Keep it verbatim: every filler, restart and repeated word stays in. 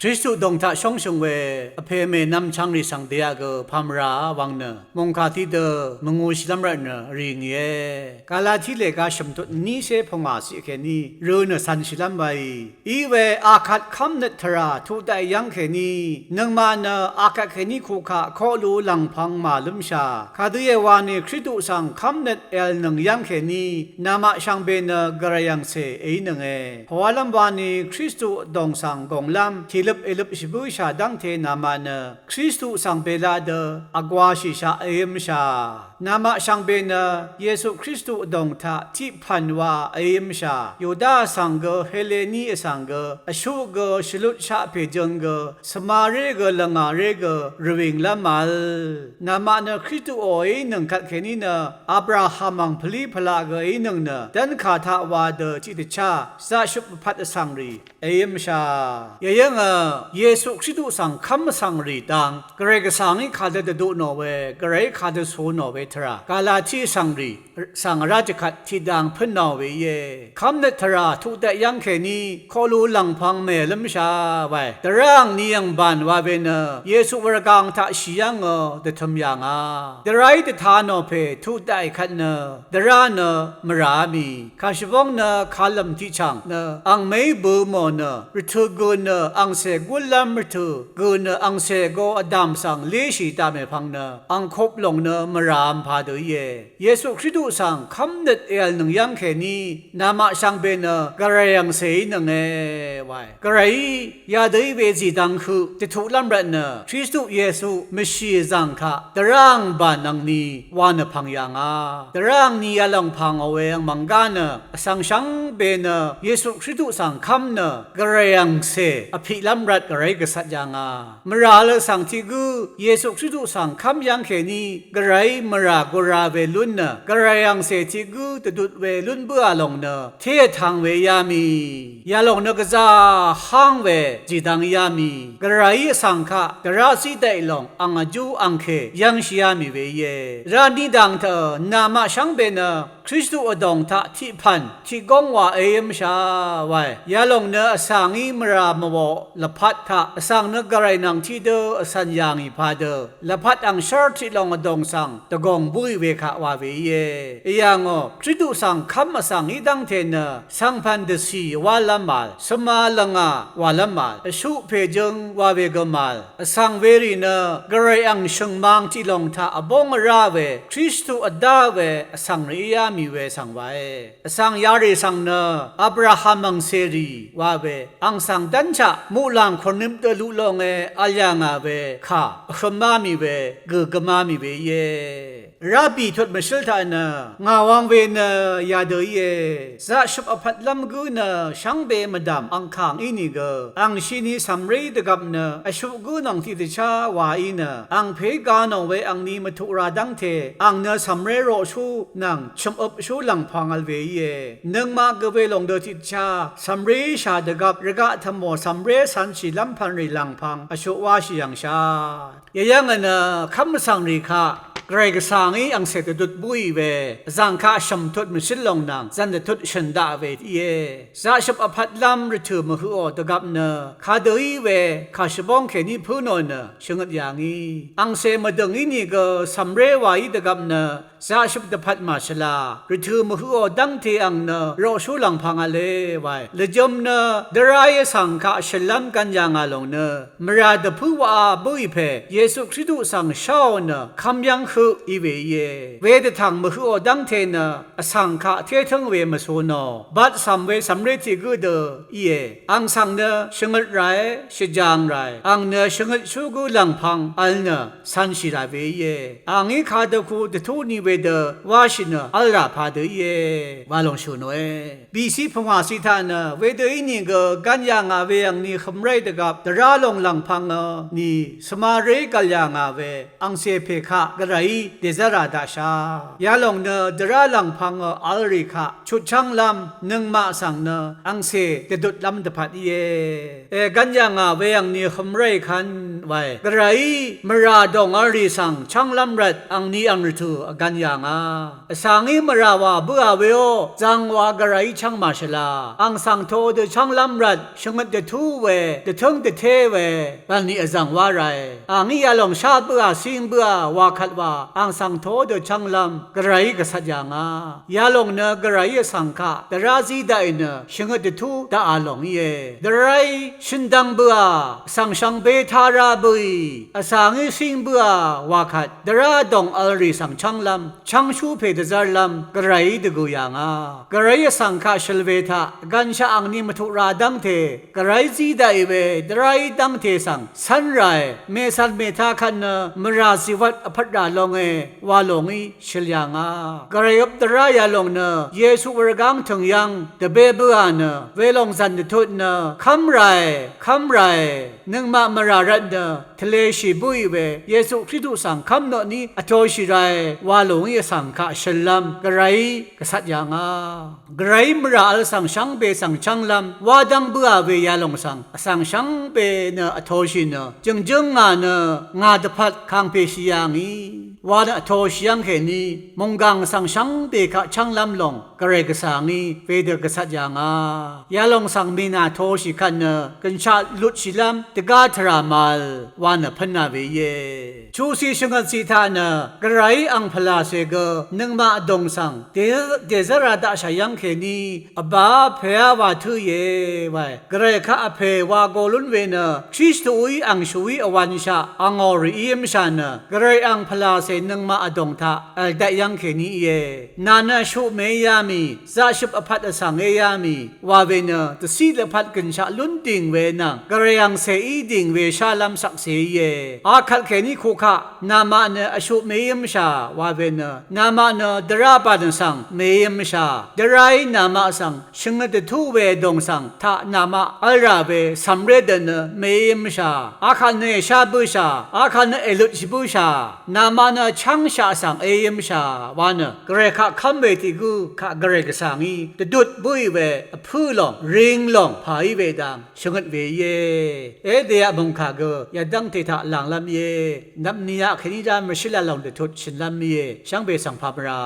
Kristu dòng taq shóngshø̀ng we vpè mènvm chvngrì svng dèaq gø pàmvrà wvng nø mòngkà tiqdø mvngūshìlv́m rvtnø vrì ngìe. Galati lèga shø̀mtut vnícé pvngwà ciq kèní rø̄ nø cv̄nshìlv́m waì. Iwe akvt kv́mnøt tvrà tuq daqì yv́ng kèní nøngmaq nø akvt kèní kukaq koqlu lv̀ngpv̄ng màlǿmshà. Kadø íe wani Kristu svng kv́mnøt èv̀lnøng yv́ng kèní namaq shvngbe nø gvray angcè èínønge. Pvwálv́m wani Kristu vdòng svng gònglv́m tìløp èløpshì bǿshà dv́ngte namaq nø Kristu svng bela dø vgwashìshaq èv́mshà. Namaq shvngbe nø Yesu Kristu vdòng taq tiq pv̀n wa èv́mshà. Yuda vsvng gø, Heleni vsvng gø, vshuq gø, shvlutshaq pèjøng gø, svmaré gø, lvngàré gø, rvwìnglv́m màvl. Namaq nø Kristuò èínøng kvt kèní nø Abraham ang pvlí pvlaq gø èínøng nø dv́nkà taq wa dø tiqdvchá zaqshøp vpvt vsvngrì èv́mshà. Yeyv́ngø Yesu Kristu svng kv́m vsvngrì dang gvray gvsvngí kadø dvdu nò we, gvrayí kadø cu nò we tvrà Galati vsvngrì svng vrá jvkvt tiqdang pǿn nò we íe. Kv́mnøt tvrà tuq daqì yv́ng kèní koqlu lv̀ngpv̄ng mèvlǿmshà wae. Dvrá angni angban wa we nø Yesu wurgang taq shì yv́ngø dvtø̄m yà ngà. Dvráí dvta nò pè tuq daqì kvt nø dvrá nø mvràá mì. Kàshvbóng nø kalv̀m tiqchv̀ng nø ang mèí bø̄ mò nø rvtø̀ gø̀ nø angcè gúnlv́m rvtø̀ gø̀ nø angcè go vdàm svng léshì daq mèpvng nø angkup lòng nø mvràvm padø íe. Yesu Kristu svng kv́mnøt èv̀lnøng yv́ng kèní namaq shvngbe nø gvray angcèí nønge wae. Gvrayí yadø í we zìdvng høq dvtuqlv́m rvtnø Kristu Yesu mvshì vzv̀ng kaq dvrá angban angni wa nø pv̀ng yà ngà. Dvrá angni yalòng pv̀ngò we angmv̀ng gá nø vsvng shvngbe nø Yesu Kristu svng kv́m nø gvray angcè vpiqlv́m rvt gvray gvcvt yà ngà. Mvrà vl vsvng tiq gǿ Yesu Kristu svng kv́m yv́ng kèní gvrayí mvrà gura we lún nø gvray angcè tiq gǿ dvdut we lún bǿà lòng nø té vtvng we yá mì. Yalòng nø gvzá háng we zìdvng yá mì. Gvrayí vsvng kaq dvrá zí daqì lòng ang vjú angkè yv́ngshì yá mì we íe. Rá ní dang tø̀ namaq shvngbe nø Kristu vdòng taq tiq pv̀n tiq góng wa èv́mshà wae. Yalòng nø vsvngí mvrà mvwò lvpat taq vsvng nø gvray nvng tiqdø vcv̀n yà ngì padø lvpat angshv́r tiq lòng vdòng svng dvgòng búì we kaq wa we íe. Vyà ngò Kristu svng kv́m vsvngí dv́ngte nø svngpv̀n dvcì wálv́m màvl, svma lvngà wàlv́m màvl, vshuq pèjøng wa we gø màvl, vsvng werì nø gvray ang shø̀ngmang tiq lòng taq vbóng vrá we Kristu vdá we vsvng rìí yá mì we svng wae. Vsvng yarì svng nø Abraham angcèrì wa we ang svng dv́nshaq muqlàng kùrnøp dø luq longe vl yà ngà we kà vhømá mì we gø̀ gvmá mì we íe. Rabbi tut mvshǿl taq nø ngà wang we nø yadø íe. Zaqshøp vpvtlv́m gǿ nø shvngbe mvdv̀m angkàng ínìgø angshini cv̀mré dvgvp nø vshuq gǿ nòng tiqdvchá wa í nø angpèí ga nò we angni mvtuq ra dv́ngte ang nø cv̀mré roqshú nvng chø̀møpshú lv̀ngpv̄ng vl we íe. Nøngmaq gø welòng dø tiqdvchá cv̀mré shà dvgvp rvgaq tvmò cv̀mré cv̄nshìlv́m pv̀nrì lv̀ngpv̄ng vshuq wáshì yv̀ngshà. Yeyv́ng vnø kv́m vsvngrì kaq gvray gvsvngí angcè dvdut búì we vzv̀ng kaq shø̀m tut mvshǿl lòng nvng zv̀n dvtut shø̀n daq we íe. Zaqshøp vpvtlv́m rvtø̀ mvhøqò dvgvp nø kadø í we kàshvbóng kèní pǿ nò nø shvngøt yà ngì. Angcè mvdø̀ng ínìgø cv̀mré wàí dvgvp nø zaqshøp dvpvt màshvla rvtø̀ mvhøqò dv́ngte ang nø roqshú lv̀ngpv̄ng v̄le wae. Lvjø̄m nø dvráí vsvng kaq shø̀nlv́m gv̄n yà ngà lòng nø mvrà dvpǿ waqa bǿì pè Yesu Kristu svng sháò nø kv́m yv́ng høq í we íe. Wedvtv̀ng mvhøqò dv́ngte nø vsvng kaq tétǿng we mvsō nò batcv̀m we cv̀mré tiq gǿ dø íe. Ang svng nø shvngøt ràe, shvjang ràe. Ang nø shvngøtshú gǿ lv̀ngpv̄ng vl nø cv̄nshì rà we íe. Angí kadø ku dvtú ni wedø wáshì nø v́l rà padø íe wa lòng shø̀ nòe. Bìciq pungwàciq taq nø wedø ínìgø gv̄n yà ngà we angni hømráì dvgvp dvrá lòng lv̀ngpv̄ngø ni svmaré gv̀l yà ngà we angcè pè kaq gvray í dèzv́rà daqshà. Yalòng nø dvrá lv̀ngpv̄ngø v̄l rì kaq chutchv́nglv́m nøngmaq svng nø angcè dvdutlv́m dvpvt íe. Ègv́n yà ngà we angni vhø̄m ráì kv́n wae. Gvrayí mvrà dòng v̄l rì svng chv́nglv́m rvt angni ang rvtø̀ vgv̄n yà ngà. Vsvngí mvrà wà bǿà weó, zv̀ng wa Gvrayí chv́ng màshvla. Ang svng toqdø chv́nglv́m rvt shvngøt dvtú we, dvtǿng dvté we, bv̀nlì vzv̀ng wá rae. Angí yalòng shá bǿà, cíng bǿà, wà kvt wà, ang svng toqdø chv́nglv́m Gvrayí gvcvt yà ngà. Yalòng nø Gvrayí vsvng kaq dvrá zí daqì nø shvngøt dvtú daqà lòng íe. Dvráí shøndvng bǿà, vsvng shvngbe tá rá bǿì, vsvngí cíng bǿà, wà kvt dvrá dòng v̄l rì svng chv́nglv́m chv́ngshú pè dvzv́rlv́m Gvrayí dvgø̀ yà ngà. Gvrayí vsvng kaq shøl we taq gv̀nshaq angni mvtuq ra dv́ngte, Gvrayí zí daqì we dvráí dv́ngte svng cv́n ràe. Mècv̀n mètā kvt nø mvrà zìwvt vpvt rà longe wa lòngí shøl yà ngà. Gvray øp dvrá yalòng nø Yesu wurgáng tø̀ng yv́ng dvbé bǿà nø welòng zv̀n dvtut nø kv́m ràe, kv́m ràe, nøngmaq mvrà rvt nø tvleshì bǿì we Yesu Kristu svng kv́m noqní vtoshì rae wa lòngí vsvng kaq shøllv́m Gvrayí gvcvt yà ngà. Gvrayí mvrà v̄l svng shvngbe svng chv́nglv́m wá dv́ng bǿà we yalòng svng vsvng shvngbe nø vtoshì nø jø̀ngjǿng ngà nø ngà dvpvt kàngpèshì yà ngì wa nø vtoshì yv́ng kèní mònggàng svng shvngbe kaq chv́nglv́m lòng Gvray gvsà ngí wedø gvcvt yà ngà. Yalòng svng mìnà vtoshì kvt nø gø̀nshaq lutshìlv́m dvgá tvrà màvl wa nø pv́nà we íe. Chuqciq shvngøtciq taq nø Gvrayí ang pvlàcè gø nøngmaq vdòng svng dèzv́ra daqshà yv́ng kèní vbā pèá wa tǿìe wae. Gvray kaq vpè wa go lún we nø Kristuí angshùí vwv̄nshaq angò rì íyǿmshà nø Gvray ang pvlàcè nøngmaq vdòng taq v̀ldet yv́ng kèní íe. Nà nø vshuq mèí yá mì, zaqshøp vpvt vsvng éyá mì wa we nø dvciq lvpat gø̀nshaq lún dìng we nvng Gvray angcèí dìng we shálv́m shvkse íe. Akvt kèní kukaq namaq nø vshuq mèíyǿmshà wa we nø namaq nø dvrá bv̀n vsvng mèíyǿmshà. Dvráí namaq svng shvngøt dvtú we dòng svng taq namaq v̄l rà we cv̀mré dø nø mèíyǿmshà. Akvt nø èshá bǿshà, akvt nø èlutshì bǿshà. Namaq nø vchv́ngshaq svng èyǿmshà wa nø Gvray kaq kv́m we tiq gǿ kaq Gvray gvsà ngí dvdut bǿì we vpǿ lòng ring lòng pàí we dang shvngøt we íe. Edèaq mòngkà gø yadv́ngte taq lànglv́m íe. Nvpni aq kèní dá mvshǿl lòng dvtut shø̀nlv́m íe. Shvngbe svng pà mvrà